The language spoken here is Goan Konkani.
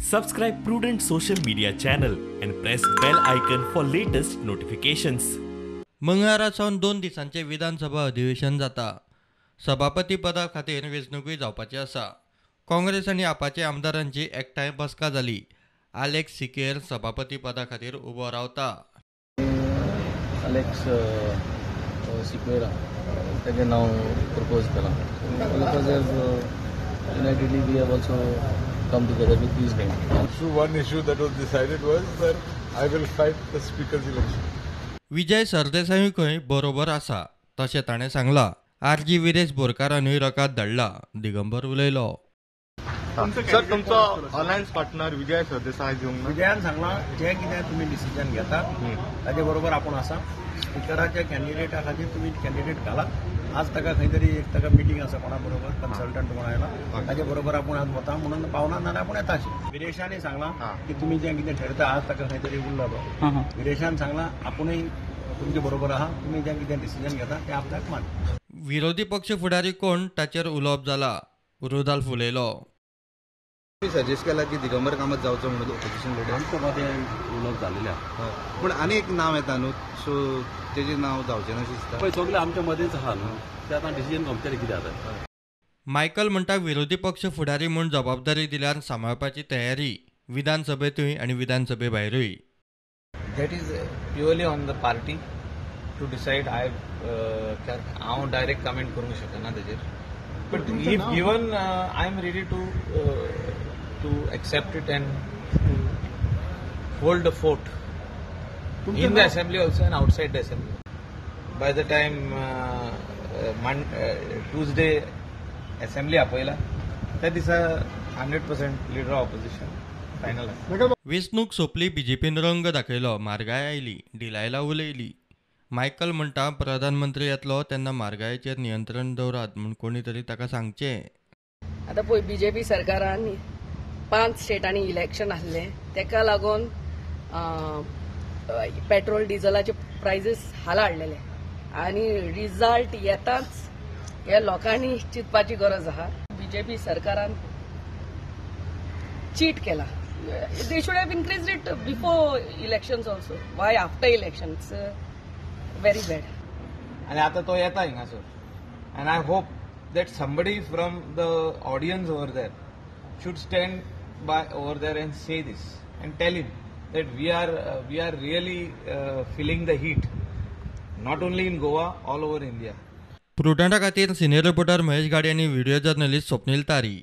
Subscribe Prudent social media channel and press bell icon for latest notifications. मंगळारा सावन 2 दिसांचे विधानसभा अधिवेशन जाता. सभापती पदा खातीर वेंचणुकूय जावपाची आसा. काँग्रेस आनी आपाचे आमदारांची एकठांय बसका जाली. आलेक्स सिकेर सभापती पदा खातीर उबो रावता. आलेक्स सिक्वेरा ताजें नांव प्रपोज केलां. Unitedly we have also come together with these names. So one issue that was decided was that I will fight the speaker's election. Vijay Sardesai खंय बरोबर आसा तशें ताणें सांगलां. आर.जी. विरेश बोरकारानूय रकाद धाडला. दिगंबर उलयलो. सर, तुमचो अलायन्स पार्टनर विजय सरदेसाय येवंक ना? विजयान सांगलां जें कितें तुमी डिसिजन घेतात ताजे बरोबर आपूण आसा. स्पिकराच्या कॅन्डिडेटा खातीर तुमी कॅन्डिडेट घालात. आज ताका खंय तरी एक ताका मिटींग आसा कोणा बरोबर, कन्सल्टंट कोण आयला ताजे बरोबर आपूण आज वता म्हणून पावना नाल्यार आपूण येता अशें. विरेशानय सांगलां की तुमी जें कितें ठरयता आज ताका खंय तरी उरला तो. विरेशान सांगलां आपुणूय तुमचे बरोबर आहा, तुमी जें कितें डिसिजन घेता तें आपल्याक मान्य. विरोधी पक्ष फुडारी कोण ताचेर उलोवप जाला. रुदाल्फ उलयलो. सजेस्ट केला की दिगंबर कामत जावचो म्हणून ऑपोजिशन लिडर. आमच्या मदें उलोवप जालेलें आहा. पूण आनी एक नांव येता न्हू, सो तेजें नांव जावचें ना अशें दिसता. पळय सगळें आमच्या मदेंच आहा न्हू, तें आतां डिसिजन आमचें कितें जाता. मायकल म्हणटा विरोधी पक्ष फुडारी म्हूण जबाबदारी दिल्यार सांबाळपाची तयारी विधानसभेंतूय आनी विधानसभे भायरूय. That is purely on the party to decide. I हांव डायरेक्ट कमेंट करूंक शकना तेजेर. But if given I am ready to accept it and to hold the fort in the assembly also and outside the assembly. By the time Tuesday assembly आपयला त्या दिसा 100% leader of opposition final आसा. वेंचणूक सोंपली, बीजेपीन रंग दाखयलो, म्हारगाय आयली, डिलायला उलयली. मायकल म्हणटा प्रधानमंत्री येतलो तेन्ना म्हारगायेचेर नियंत्रण दवरात म्हूण कोणी तरी ताका सांगचें. आतां पळय बीजेपी सरकारान 5 स्टेटांनी इलेक्शन आसलें, तेका लागून पेट्रोल डिझलाचे प्रायजीस हाला हाडलेले आनी रिजल्ट येताच हे लोकांनी चिंतपाची गरज आहा. बीजेपी सरकारान चीट केला. They should have increase it before elections also, why after elections? Very bad. आनी आतां तो येता हिंगासर and I hope that somebody from the audience over there should stand by over there and say this and tell him that we are really feeling the heat, not only in Goa, all over India. प्रुडंटा खातीर सिनियर रिपोर्टर महेश गाडी आनी व्हिडिओ जर्नलिस्ट स्वप्नील तारी.